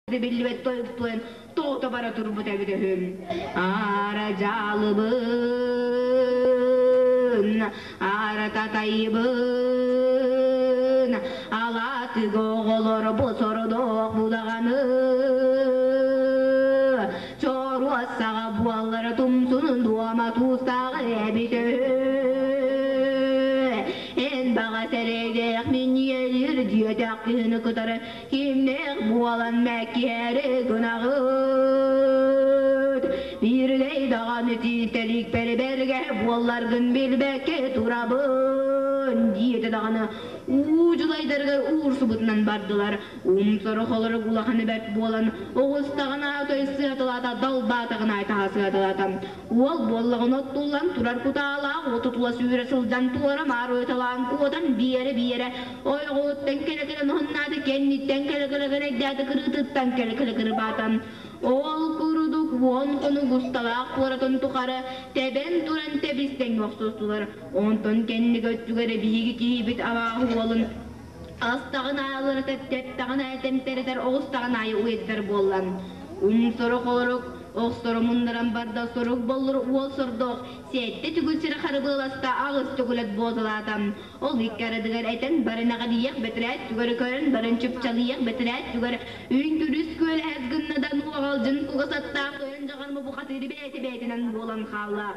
Биллибэт тойуктуйан тоҕута бара турбут эбит үһү. Аара дьаалыбын, аара татайбын, алаатыга оҕолор бу сорудох будаҕаны чоруос саҕа буоллара тумсунун дуома туустааҕы эбит үһү. Эн баҕа сэрэйдээх минньиэлир диэтэх киһини кытары Кимнээх буолан мэккиһээри гынаҕыт? Биирдэй даҕаны тиистэлиикпэр бэргэ буолларгын билбэккэ турабын, диэтэ даҕаны уу дьулайдарыгар уурсубутунан бардылар. Умсары холорук улаханы бэрт буолан, оҕустаҕына той сыаталаата, далбаатаҕына айтаһа сыаталаата. Уол буоллаҕына оттуллан турар кутаалаах уоту тула сүүрэ сылдьан туора-маары ойуталаан куотан биэрэ-биэрэ ойоҕуттан кэлэ-кэлэ уһуннаата, кэнниттэн кэлэ-кэлэ кэрэйдээтэ, кырыытыттан кэлэ-кэлэ кырбаата. Ол курдук уон хонук усталаах куоратын тухары тэбэн туран тэбис-тэҥҥэ охсустулар. Онтон кэнники өттүгэр биһиги киһибит абааһы уолун астаҕын аалырата тэптэҕин аайы тэмтэритэр, оҕустаҕын аайы уйатытар буолла. Умсорук олорук Охсоро муннаран барда сорук боллур уол сордоох, сэттэ түгүл сири харыбыаласта, аҕыс төгүлэт буоталаата. Ол икки арыдыгар этэн баран эҕэлийэх бэтэрээт түгэри көрөн баран чыпчалыйах бэтэрээт түгэр үҥкүрүс күөлэһэс гынна да нуоҕалдьын кугас аттаах тойон дьаҕарма бухатыыры бэйэтэ бэйэтинэн буолан хаалла.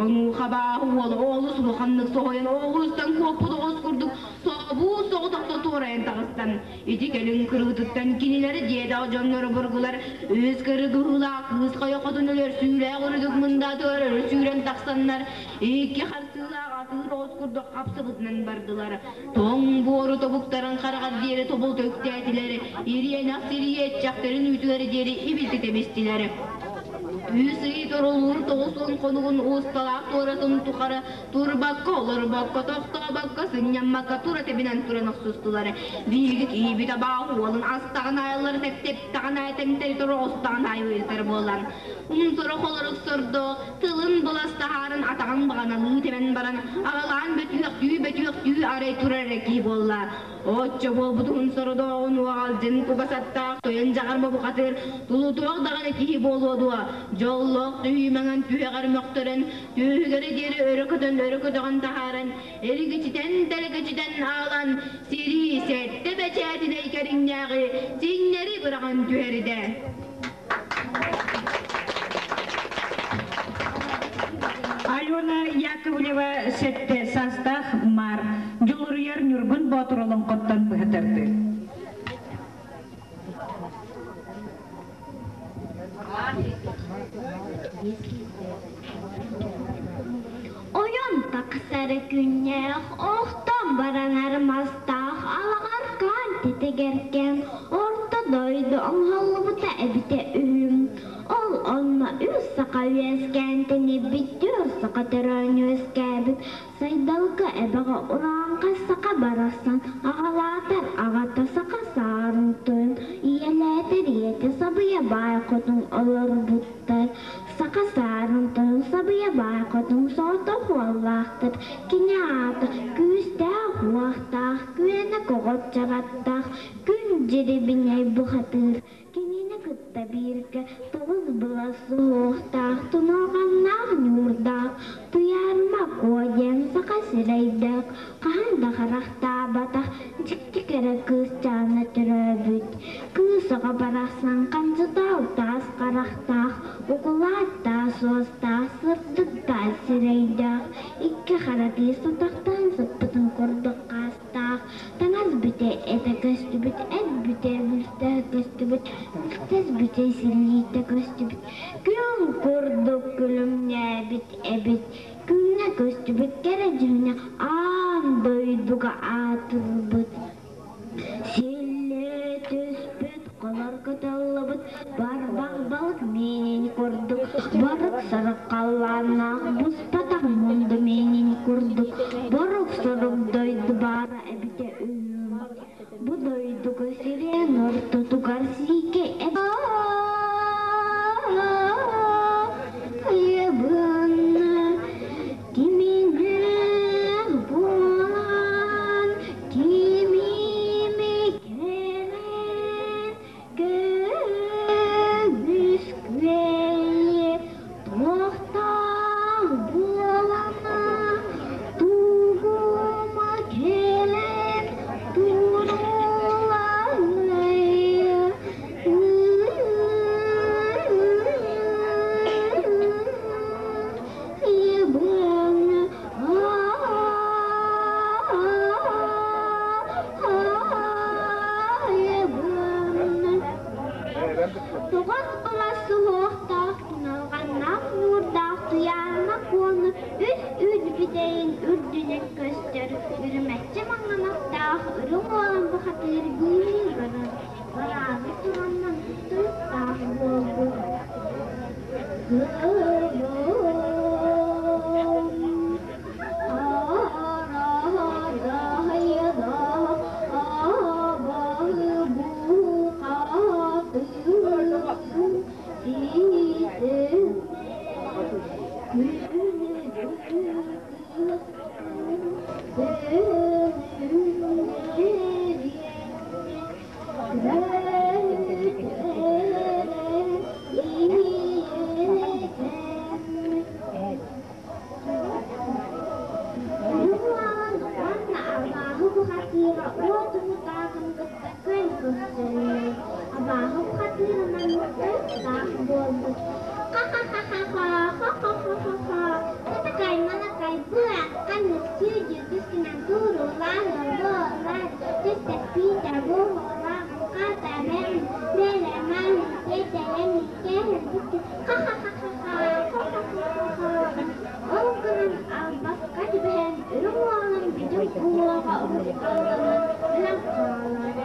Онуоха бааһы уола олус улаханнык соһуйан оҕустан куоппут оҕус курдук сообуу соҕотохто туорайан таҕыстан Ити кэлин кырыытыттан кинилэри дьиэдээх дьонноро бургулар үс кыргыһыылаах кыыс хайа хотун өлөрсүүлээх үрдүк мындаатыгар өрө сүүрэн тахсаннар икки харсыылаах атыыр оҕус курдук хапсыбытынан бардылар. Тоҥ буору тобуктарын хараҕар диэри тобулта үктээтилэр, ириэнэх сириэччэхтэрин үүтүгэр диэри ибилти тэбистилэр. Үс ый торолуур 90 хонугун уусталаах туоратын тухары Турбакка, олорбокко, тохтообокко, сынньаммакка тура тэбинэн туран охсустулар. Биһиги киһибит абааһы уолун астаҕын аайылары тэптаҕын аайы тэмтэри тороҕустаҕын аайы ыйытар буолан, умсоро холорук сордоох, тылын быластаһаарын атаҕын баҕаналыы тэбэн баран, аҕалаан бөтүөхтүү-бөтүөхтүү арай турар эрэ киһи буолла. Оччо буолбутун сородооҕун уоҕалдьын кугасаттаах тойон дьаҕарма бухатыыр тулутуох даҕаны киһи буолуо дуо? Дьоллоох түһүү маҥан түһэҕэр мөхтөрөн, түөһүгэр диэри өрө көтөн өрө көтөҕөн таһааран, эригичитэн тэлэкэчитэн аалан, сирии сэттэ бэчээтинэй кэриҥнээҕи сиҥнэри быраҕан түһэрдэ. Алена Яковлева сэттэ саастаах Маар Дьулуруйар Ньургун Боотур олоҥхоттон быһатарды. Ойон тахсар күннээх, охтон баранар мастаах алаҕар хаан титигэркэн орто дойду оҥоһуллубута эбитэ үһү. Ол онно үс саха үөскээн тэнийбит, түөрт саха төрөөн үөскээбит. Сайдалга эбэҕэ урааҥхай саха барахсан аҕалаатар аҕата саха саарын тойон, ийэлээтэр ийэтэ сабыйа баай хотун олорбуттар. Саха саарын тойон сабыйа баай хотун соҕотох уоллаахтар. Кини аата күүстээх уохтаах, күөнэ көҕөт чараттаах, күн дьирибинэй бухатыыр. Кинини кытта бииргэ тоҕус былас суһуохтаах, тунуоҕаннаах ньуурдаах, Туйаарыма Куо диэн саха сирэйдээх, хаһан да харахтаабатах дьикти кэрэ кыысчаана төрөөбүт. Кыыс оҕо барахсан ханчытаал таас харахтаах, укулаат таас уостаах, сырдык таас сирэйдээх, икки хара тыыс атахтаан сыппытын курдук хаастаах, Таҥас бүтэ этэ көстүбүт, эт бүтэ бүлтэһэ көстүбүт, бүлтэс бүтэ силлиитэ көстүбүт, күн курдук күлүмнээбит эбит, күҥҥэ көстүбүт кэрэ дьүһүнэ аан дойдуга аатырбыт. Силлиэ түспүт, холор кытыллыбыт, барбах балык миинин курдук, борук-сорук халлааннаах буспатах мунду миинин курдук, борук-сорук дойду баара эбитэ үһү. Бу дойдуга сириэн ортотугар сиикэй Айыбын киминээх буолан кимими кэлэн көрүөм. Тоҕус былас суһуохтаах, туналҕаннаах ньуурдаах Туйаарыма Куону үс үүт бүтэйин үрдүнэн көстөр, үрүмэччи маҥанахтаах үрүҥ уолан бухатыыр быыһыы баран, бараары туран туруктаах буолбут. Уолан уонна абааһы бухатыыра уот уһутаакын кытта күөн көрсөллөр. Абааһы бухатыырынан таах буолбут. Ха-ха-ха-ха-ха, хо-хо-хо-хо-хо, Татакай, малакай, быаккан үксүү түскүнэн туруулаан, оргуолаан, түстэппиитэ, буоһуолаан, хата, бэм, бэлэмэн, тиэтэйэн, кэһэрбиккэ, ха-ха-ха-ха-ха, хо-хо-хо-хо-хо. Ол гынан албаска түбэһэн үрүҥ уолун бүтүн уҥуоҕа урусхалланан өлөн хаалар.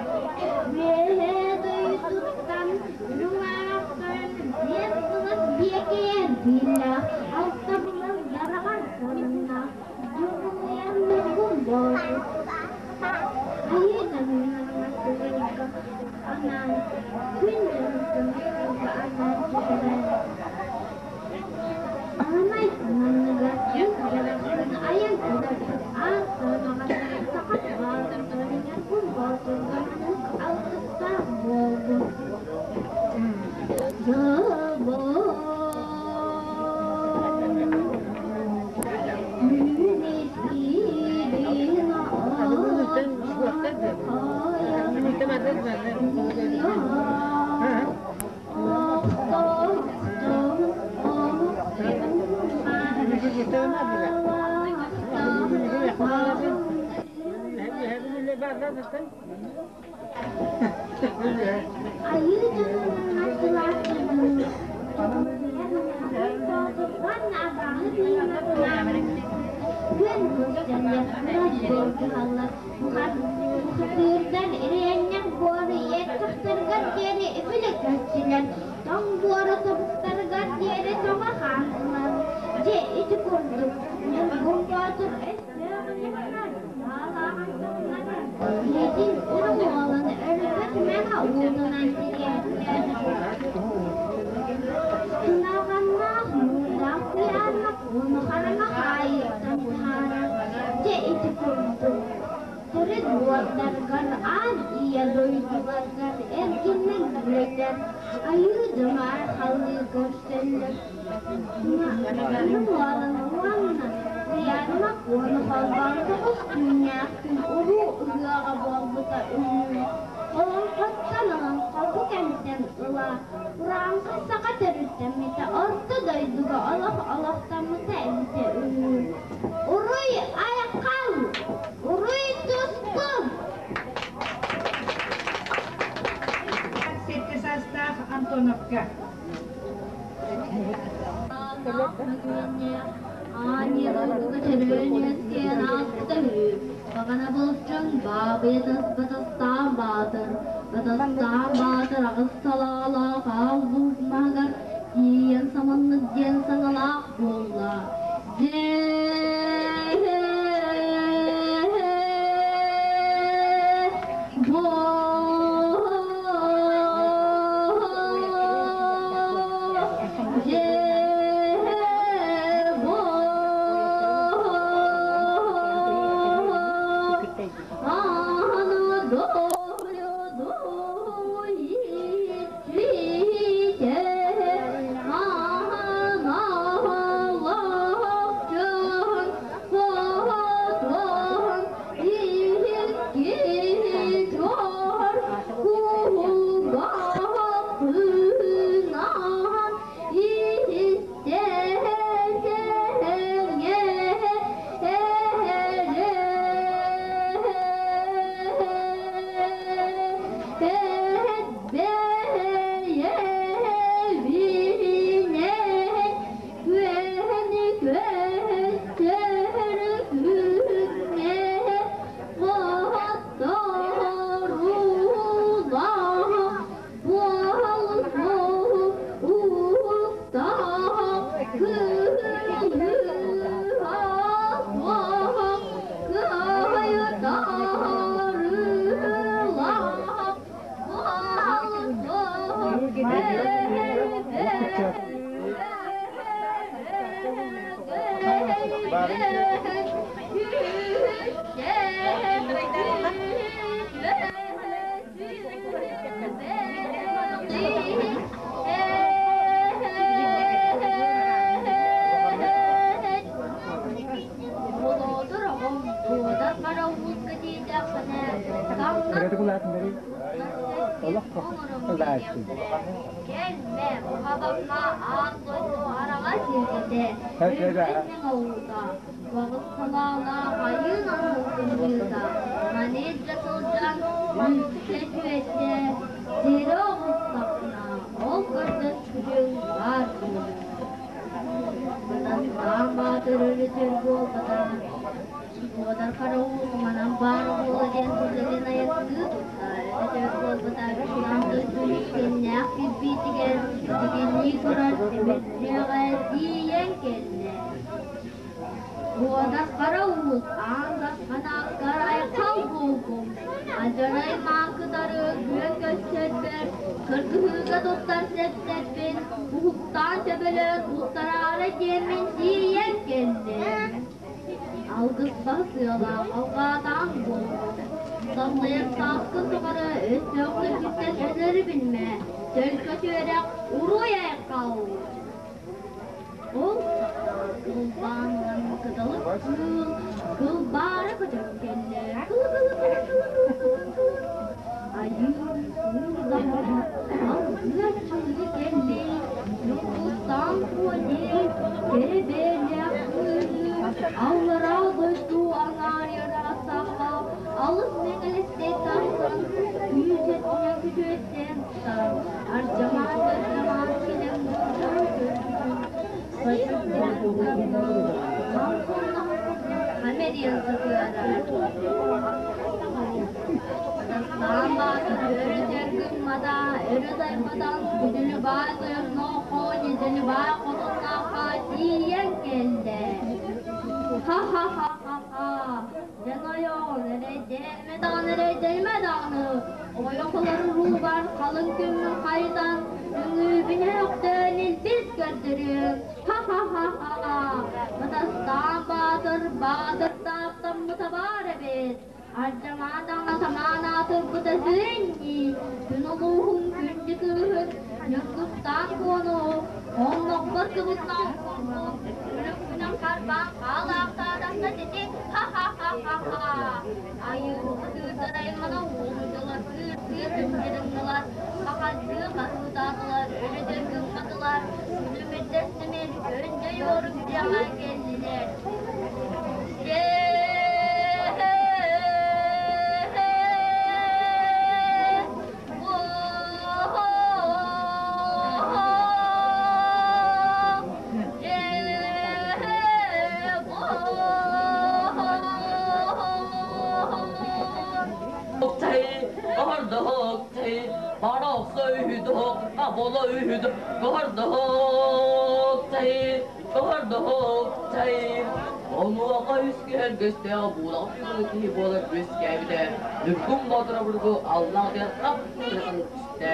Үөһээ дойдуттан үрүҥ аахтан биэс былас биэкэйэр бииллээх, алта былас дараҕар сонуннаах, дьулуруйар ньургун боотур Айыы дьонун анаан, күн дьонун көмүскүүргэ анаан түһэрэр. Аламай сананыгар кыыс барахсан айан өлөрбүт ааттаан аҕатыгар саха баатырдарын Ньургун Боотурга маннык алгыстаах буолбут. Айыы дьонунан аттылаахтарбын уонна абааһы тыыннатылааммын күн көрсөллөр, буолдуһаллар. Бухатыырдар ириэнньэх буору иэт тахтарыгар диэри үбүлэ көстүлэр, тоҥ буору тобуктарыгар диэри тоҕо хаамтылар. Дьэ ити курдук Ньургун Боотур өстөөҕүн саалааҕын таһынан илиитин үрүҥ уолан өлбөт мэҥэ уунунан тириэртэ. Туналҕаннаах муҥнаах куйаарга уону хараҥа хаайыыттан таһаарар. Дьэ ити курдук төрүт буордаргар аан ийэ дойдуларгар эргиннэр үлэтэр, айыы дьоно архалыы көрсөллөр. Үрүҥ уолан уонна Туйаарыма Куону холбоон тоҕус түүннээх күн уруу ыһыаҕа буолбута үһү. Олоҥхоттон олоҥхо бу кэмтэн ыла урааҥхай саха төрүттэммитэ, орто дойдуга олох олохтоммута эбитэ үһү. Уруй айхал! Уруй туску! Сэттэ саастаах Антоновка. Аанньа ааспыта үһү. Баҕана булчун баабыйа батастаан баатыр, батастаан баатыр аҕыс салаалаах аал луук маһыгар тиийэн саманнык диэн саҥалаах буолла. Дьэ Болоотур оҕом Дуодар хара ууска тиийдэххинэ, таҥнар Кэлмэ, хабахха аан дойду араҕас илгэтэ, үрдүк мэҥэ уута, баҕыс салаалаах айыын аһылгымныыта, маны илдьэ сылдьан күүскэ түөттэ, сири оҕустаххына, ол көрдөспүтүҥ баар буолуо. Батастаан баатыр өрүтүр буолбата, Уодар хара уу манан баар буола диэн сылдьан айаттыы турда, өтөр буолбата аан дойду үлүскэннээх кирбиитигэр тигиннии турар тимир дьиэҕэ тиийэн кэллэ. Уодар хара уус аан дарханааккар айхал буоллум, алдьарай маакытары күөн көрсөрбөр, кыргыһыыга туттар сэптэрбин уһуктаан төбөлөөн уттараары диэммин тиийэн кэллим. Алгыс баһыс ыалаах алҕаатаан буоллун, Саллайар сааскын тухары өстөөх сиргиттэн өлөрү билимэ, төлкө түөрэх уруй-айхал! Ол саҕана кылбаанынан кыталык кыыл кылбаара көтөн кэллэ, кылы-кылы-кылы-кылы-кылы-кылы Айыы уурдаҕына алгыаччылыы кэллин, Ньургустаан куо диэн кэрэ бэйэлээх кыыһы аллараа дойду аҥаарыйара саха алыс мэҥэлэстэн тахсан күүс өттүнэн күтүөттээн тутар, ардьамаан-дардьамаан кэлэн муҥнарын көрбүтүн Хамерин сытыарар. Дастаан баатыр өрүтэр гыммата, өрө тайбатан күдүлү баай тойоннооххо, ньидьили баай хотуннаахха тиийэн кэллэ. Ха-ха-ха-ха-ха, дьэ нойоон, эрэйдээмэ даҕаны, эрэйдэнимэ даҕаны, ойох ылар уруубар халыҥ күммүн хайытан, үҥүүбүн өһөхтөөн илбис көрдөрүөм. Ха-ха-ха-ха, Матастаан баатыр, баатыр тааттаммыта баар эбит. Ардьамаан даҕаны самаан аатырбыта сүрүн-нии, күн улууһун күндү кыыһын Ньургустаан Куону оннохпор кыбытан курдук күлүкпүнэн харбаан хаалаахтаатахха сити ха-ха-ха-ха-ха Айыыһыта кыырдар аймана уолуйдулар, кыыртыы сымньырыннылар, хахайдыы хаһыытаатылар, өрүтэр гымматылар, күлүмүрдэстимир, көндөй уорук дьиэҕэ кэллилэр. Онуоха үс киһи буулаҕа туйгуну киһи буолар үөскээбитэ, Ньургун Боотур обургу аллаах хап түстэ.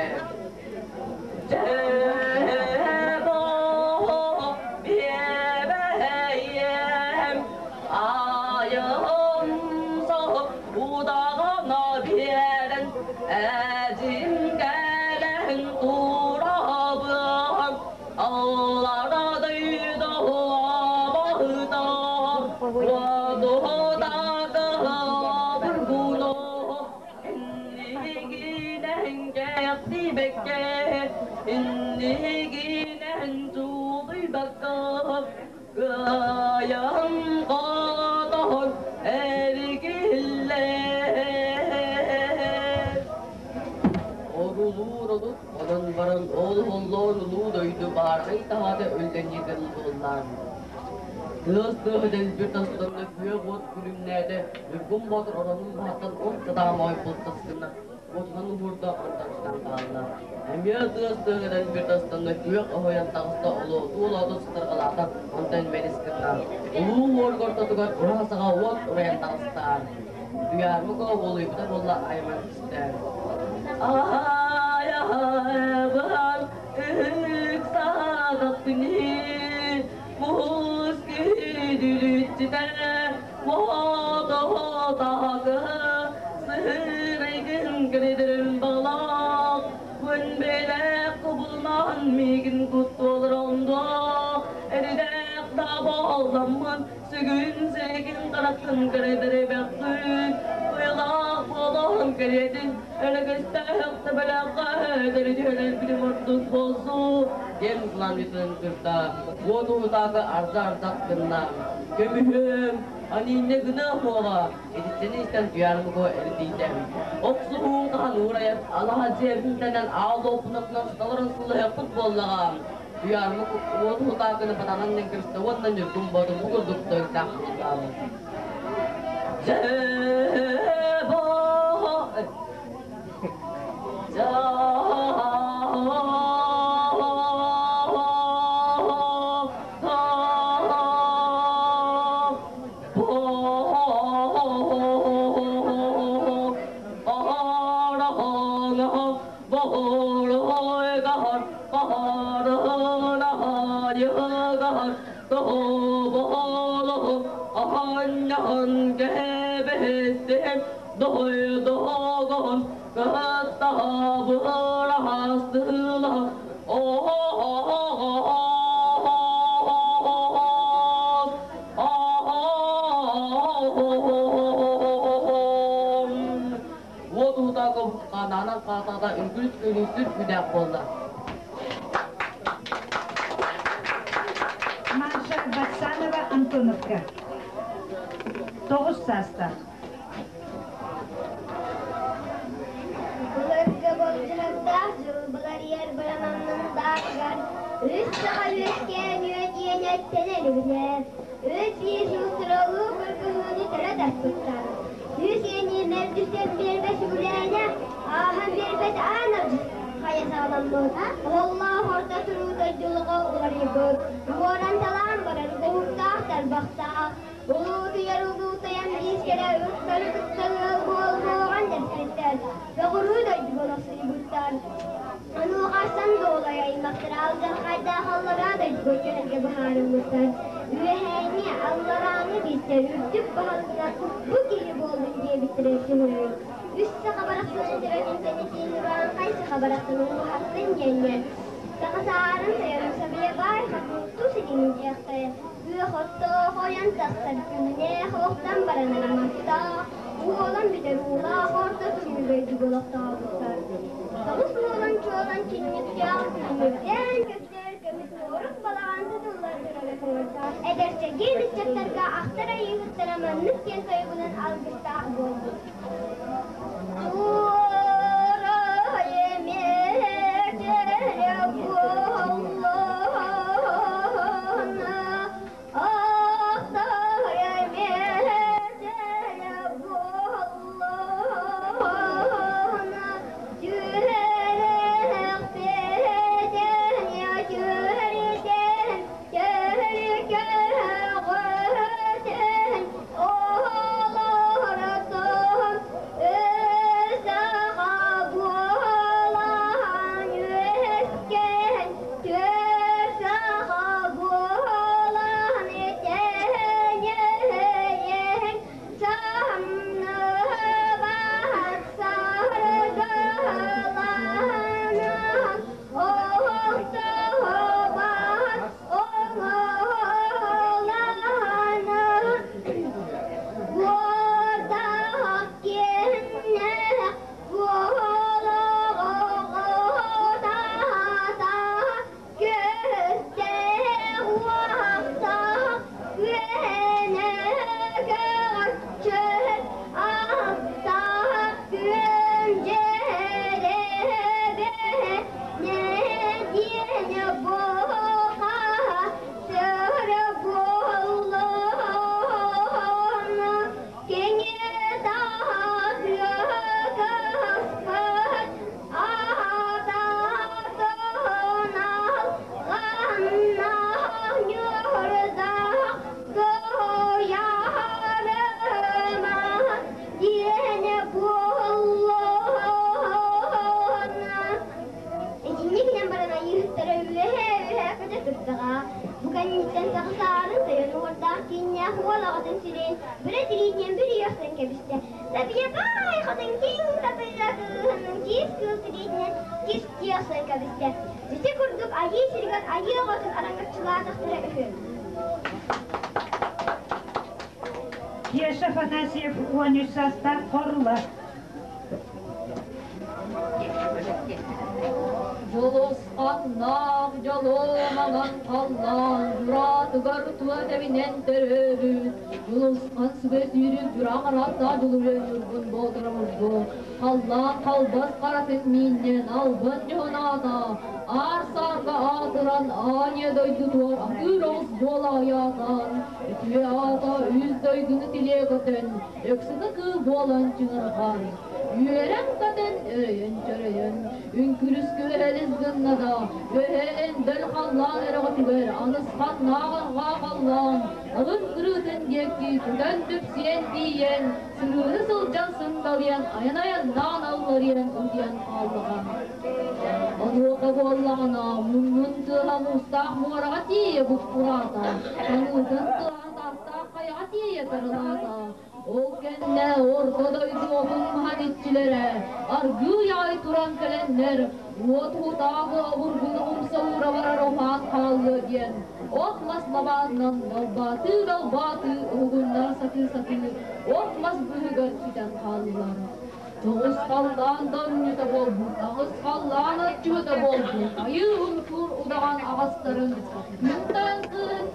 Онон баран ол оллоон улуу дойду баарай таһаата үллэнньитин буоллаан. Тыас тыаһа дэлби тастанна күөх уот күлүмнээтэ, Ньургун Боотур оронун баһыттан он сатаамай бултас гына уотунан уһуурда онтон сытан хаалла. Эмиэ тыас тыаһа дэлби тастанна күөх оһойон таҕыста олоотуу-олооту сытырҕалаата онтон мэлис гынна. Улуу муорга ортотугар ураһа саҕа уот урайан таҕыста. Туйаарбык уолуйбута буолла айман түстэ. Ай-ай, Диэн кылаанньытын кытта уоту утаакы арда-ардах гынна. Көмүһүм, аньыынньа гына буола, итиччэни истэн туйаарымыго эрдийдэ. Охсуһуун хаһан уурайар, алаһа дьиэбинтэнэн аал лооппунатынан сыталарын сылыһыахпыт буоллаҕа. Туйаарымык уоту утаакыны батанан ньыҥкырыста уонна ньургун боотун бу курдук тойуктаах буоллаҕа. Дьэ, Уот уутааҕы ханаанан хаатаата үҥкүрүт күлүүсүр күдээх буолла. Маша Батсанова Антоновка. 9 саастаах. Былыргы болдьуһуктаах дьыл быларыйар быраманнын даатыгар үс саха үөскээн үөдүйэн эттэнэн үбүнэ, үс биир сылтыралыы кыргыһыыны төлө тарпыттар. Үс иэнии мэлдьитэн биэрбэт үгүлээнэ, ааһан биэрбэт аан хайа саҕаламмыт. Оһоллоох орто туруу дойдулуга уларыйбыт, уоран-талаан барар уһуктаах тарбахтаах, Улуутуйар улуутуйан биискэрэ ыттары кытта ыал буолуоҕун дэспиттэр, Доҕоруу дойдуга олохсуйбуттар. Онуоха Сандуолай аймахтара алдьархайдаах аллараа дойдуга түһэргэ быһаарыммыттар. Үөһээҥҥи, алларааҥҥы биистэр үрдүк баһылыгынан бу киһи буоллун диэбиттэрэ түһүнү. Үс саха барахсанын төбөтүн тэнитиин урааҥхай саха барахсанын уһаттын диэннэр. Саха саарын тойонун сабыйа баай хотун тус итини диэхтэрэ. Күөх оттоох ойон тахсар күннээх охтон баран араматтаах, уолан бүтэр уулаах орто туруу дойдуга олохтообуттар. Тоҕус уолан чуолан чинньиктээх күлүмүрдээн көстөр көмүс моорук балаҕан тутуллар турара көҥүллээх. Эдэрчэгиэн ыччаттарга ахтар айыыһыттара маннык диэн тойугунан алгыстаах буолбут. Туорай эмиэ буоллаҕына, ахтар эмиэ буоллаҕына, түһэрэхпитин түһэритин, түһэркэҕитин олоротон. Дайа көтө турдаҕа. Бу кэнниттэн тахсаары тойон уордаах кииннээх уол аҕатын сирэйин бүрэ тириитинэн бүрүйэ охсон кэбистэ. Сабия баай хотун киҥ татыйа кыыһын киис кыыл тириитинэн кистии охсон кэбистэ. Ити курдук айыы сиригэр айыы оҕотун араҥаччылаатахтара үһү. Кеша Афанасьев 13 саастаах Хорула. Дьулусханнаах дьолуоманан халлаан дьураатыгар тула тэбинэн төрөөбүт. Дьулусхан сүгэ сүүрүк дьураах арааттаа дьулуруйан ньургун боотура мурду. Халлаан халбас харатын миинньэн албан дьоһунаата. Аар саарга аатыран аанньа дойдутугар атыыр оҕус буола айаатаан, үтүө аата үс дойдуну тилиэ көтөн, өксөкө кыыл буолан чыҥырҕаан. Үөрэн-көтөн, өрөйөн-чөрөйөн, үҥкүрүс күөһэлис гынна да, үөһэ эндэл халлаан өрөҕөтүгэр анысханнаах арҕаа халлаан, алын кырыытын диэки көтөн түпсийэн тиийэн, сырыыны сылдьан сындалыйан, айан-айаннаан алларыйан утуйан хааллаҕа. Онуоха буоллаҕына, муннун тыаһа муустаах муораҕа тиийэ буккураата, таныытын тыаһа таастаах хайаҕа тиийэ тарылаата. Ол кэннэ орто дойду отун-маһын иччилэрэ аргыый аҕай туран кэлэннэр, уот уһутааҕы обургуну умса уура барар уһаан хааллыа диэн, от-мас лабаанынан далбаатыы-далбаатыы уһугуннара сатыы-сатыы от-мас быыһыгар сүтэн хааллылар. Тоҕус халлаан донньута буолбут, аҕыс халлаан отчута буолбут, айыы уҥкуур удаҕан аҕастарын күн-тайан кыыһын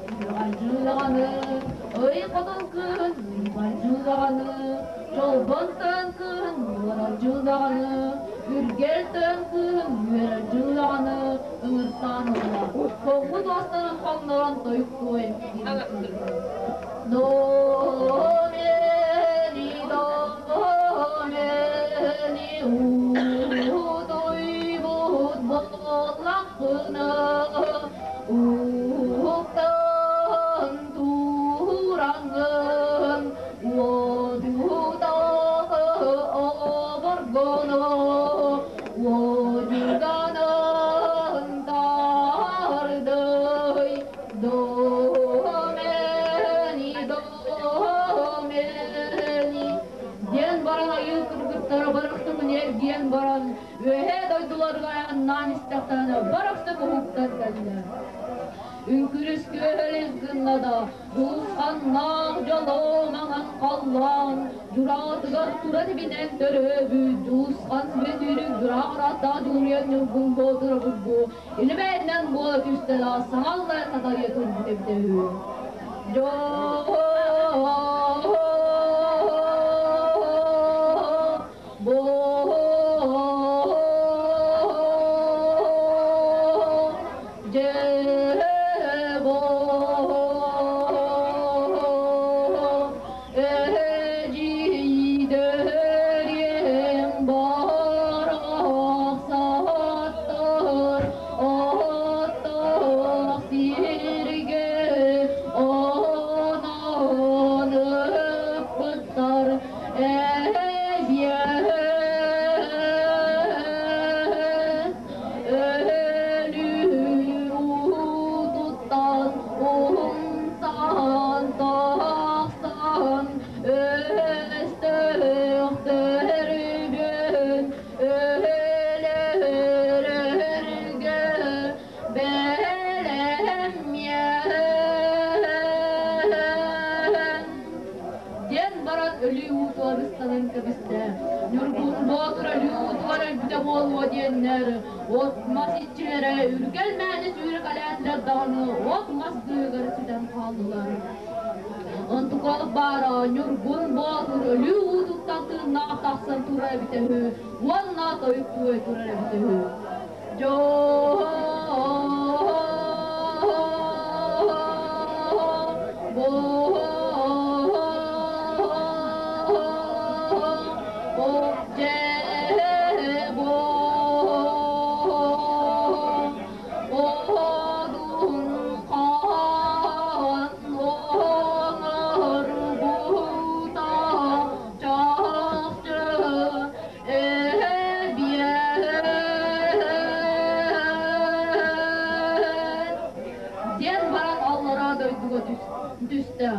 үөҕэлдьии ый хотун кыыһын уйбалдьыы даҕаны, чолбон тойон кыыһын уоралдьыы даҕаны, үргэл тойон кыыһын үөрэлдьии даҕаны ыҥыртаан ылла. Хоҥҥут уостарын хоҥнорон тойук туойан Домени, домени, утуйбут буоллахпына, уһуктан тураҥҥын, уотутааҕы оборгону, уодьуганын тардый, домени, домени. Диэн баран айыы кыргыттара барахсыбын эргийэн баран, үөһээ дойдуларга айаннаан истэхтэринэ барахсык уһуктан кэллэ. Үҥкүрүс күөһэлис гынна да, дьулусханнаах дьоло маҥан халлаан, дьураатыгар тура тибинэн төрөөбүт, дьулусхан сүбэ-сүүрүк дьураах арааттаах дьулуруйан ньургун боотура бургу, илимээннэн буола түстэ да, саҥаллара сатарыйа турбут эбитэ үһү. Өстөөхтөргүн өлөрөргө бэлэмиэн диэн баран өлүү уутугар ыстанан кэбистэ. Ньургун Боотур өлүү уутугар өлбүтэ буолуо диэннэр, от-мас иччилэрэ үргэл мээнэ сүүрэкэлээтилэр даҕаны от-мас быыһыгар сүтэн хааллылар. Онтукалык баара Ньургун Боотур өлүү уутуттан тыыннаах тахсан турар эбитэ үһү уонна тойук туой турар эбитэ үһү. Түстэ.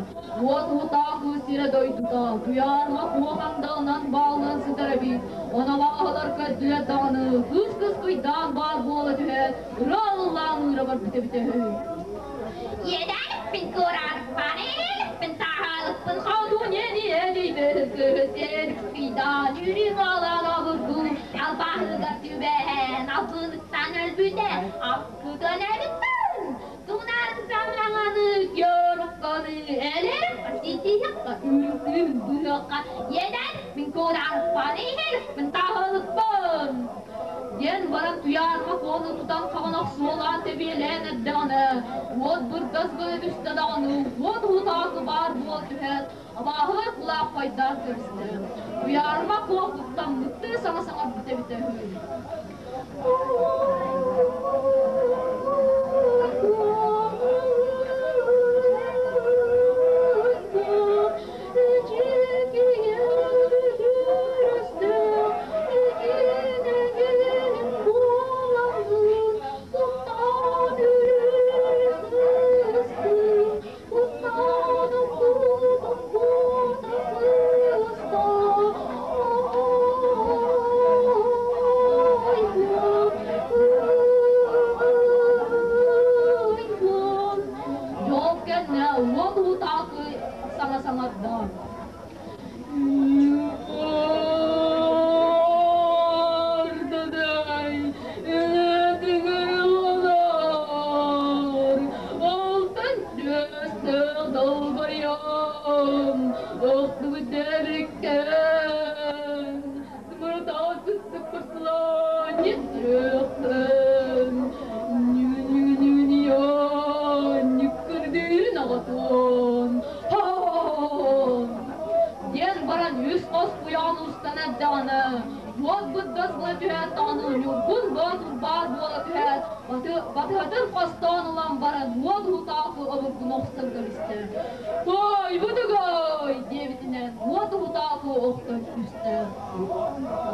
Уот уутаах сирэ дойдута, туйаарыма куох андалынан бааллан сытар эбит. Ону абааһылар көрдүлэр даҕаны, кыыс кыскыйдаан баар буола түһээт, ырыа ыллаан ыыра барбыт эбитэ үһү. Иэдээникпин куораарыппаан эһээликпин тааһаалыкпын Хотун эни кыыс кыйдаан үрүҥ аалаан обургу албаһыгар түбэһэн албыныттан өлбүтэ аккытан эбиппин Тунарын самаҥаны көрүкканы элэххэ ситиһэххэ үрүҥ быһыахха иэдээникпин куораарыппаан эһээликпин тааһаалыкпын диэн баран туйаарыма куону тутан хаҕан охсуолаан тэбиэлээн эрдэҕинэ, уот быргас гына түстэ даҕаны, уот уһутаакы баар буола түһээт, абааһылар кулаахпайдаан кэбистэ. Туйаарыма куо куттаммыттыы саҥа саҥарбыт эбитэ үһү. Дьол кэннэ уот уутаакы саҥа саҥарда. Диэн баран үс хос куйаҕын устан эрдэҕинэ, уот бырдас гына түһээт даҕаны Ньургун Боотур баар буола түһээт, батыһатын хостоон ылан баран уот уһутаакы обургуну охсон кэбистэ. «Ой, бутугай!» диэбитинэн уот уһутаакы охтон түстэ.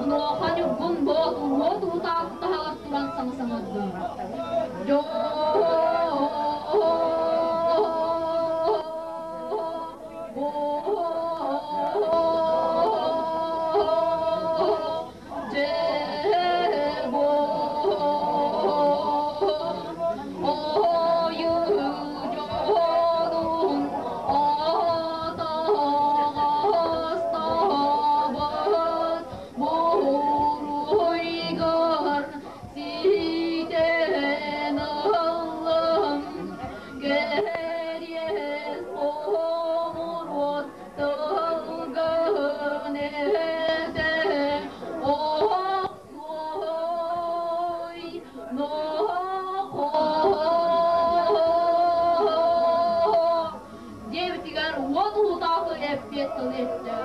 Онуоха Ньургун Боотур уот уһутаакы таһыгар туран саҥа саҥарда. Ситэн ыллым кэриэс хомуруот тылгын этэ охсуой нохоо диэбитигэр уот уһутаакы эппиэт тылы эттэ.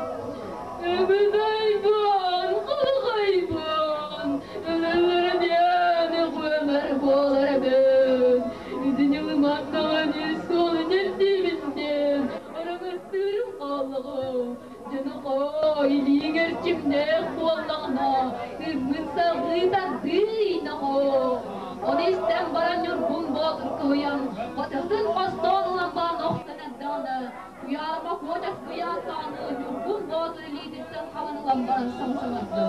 Эбэйбэн, халахайбын, өлөлөрүнэн өмөр буолар эбин. Итини ылыманнаҕын суолун ирдиибинтэн, араҥастыырым хааллаҕым. Дьону илииҥ эрчимнээх буоллаҕына, тыыммын салгыы тардыы нохоо. Ону истэн баран Ньургун Боотур кыһыйан, батыһытын хостоон ылан баран охсон эрдэҕинэ, Туйаарыма куочах кыйааттаҕына Ньургун Боотур илиититтэн хабан ылан баран саҥсаҥарда.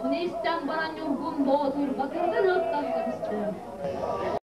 Ону истэн баран Ньургун Боотур батыһытын ыттан кэбистэ.